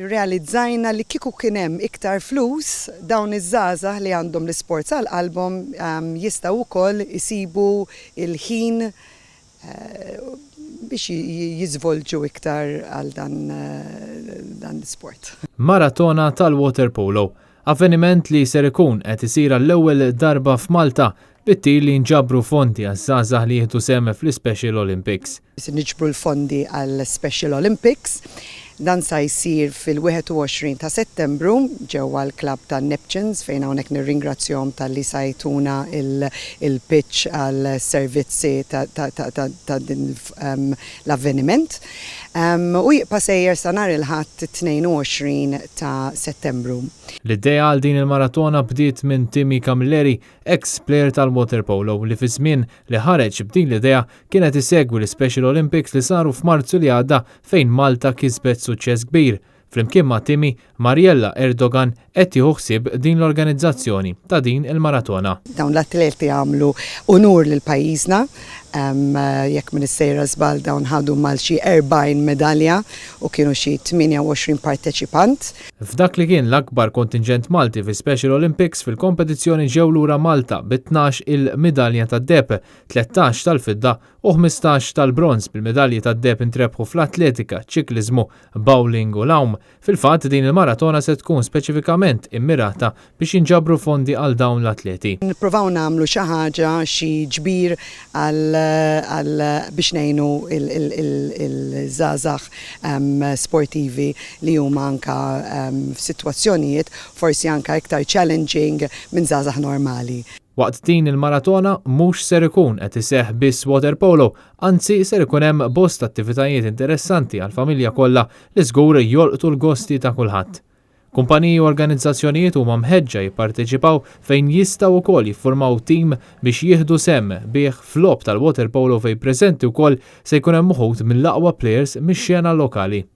Irrealizzajna li kieku kien hemm iktar flus, dawn iż-żgħażagħ li għandhom l-isports għal qalbhom jistgħu wkoll isibu l-ħin biex jiżvolġu iktar għal dan l-isport. Maratona tal-Waterpolo, avveniment li ser ikun qed isir għall-ewwel darba f'Malta bit-tir li jinġabru fondi għaż-żgħażagħ li jieħdu sehem fl-Ispecial Olympics. Se niġbru l-fondi għall-Special Olympics. Dan sa jsir fil-21 ta' Settembru ġewwa l-klabb tan-Neptunes fejn hawnhekk nirringrazzjahom talli sa jtuna l-pitch għall-servizzi ta' din l-avveniment. U jibqa' sejjer sa nhar il-Ħadd 22 ta' Settembru. L-idea għal din il-maratona bdiet minn Timmy Camilleri, eks plejer tal-waterpolo li fiż-żmien li ħareġ b'din l-idea kien qed isegwi l-Ispecial Olympics li saru f'Marzu li għadda fejn Malta kisbet suċċess kbir. Flimkien ma' Timmy, Mariella Erdogan qed tieħu ħsieb din l-organizzazzjoni ta' din il-maratona. Dawn l-atleti għamlu unur lil pajjiżna. Jekk m'iniex sejra żball dawn ħadu mal xi 40 medalja u kienu xi 28 parteċipant. F'dak li kien l-akbar kontinġent Malti fi Special Olympics fil-kompetizzjoni ġew lura Malta bi 12 il-midalja tad-deheb, 13 tal-fidda u 15 tal-bronż bil-medalji tad-deheb intrebħu fl-atletika, ċikliżmu, bowling u l-għawm. Fil-fatt din il-maratona se tkun speċifikament immirata biex jinġabru fondi għal dawn l-atleti. Nippruvaw nagħmlu xi ħaġa, xi ġbir għal biex ngħinu l-żgħażagħ sportivi li huma anke f'sitwazzjonijiet forsi anke iktar challenging minn żgħażagħ normali. Waqt din il-maratona mhux ser ikun qed iseħħ biss waterpolo, anzi ser ikun hemm bosta attivitajiet interessanti għall-familja kollha li żgur jolqtu l-gosti ta' kulħadd. Kumpaniji u organizzazzjonijiet huma mħeġġa jipparteċipaw fejn jistgħu wkoll jiffurmaw tim biex jieħdu sehem bih f'logħob tal-waterpolo fejn preżenti wkoll se jkun hemm uħud mill-aqwa plejers mix-xena lokali.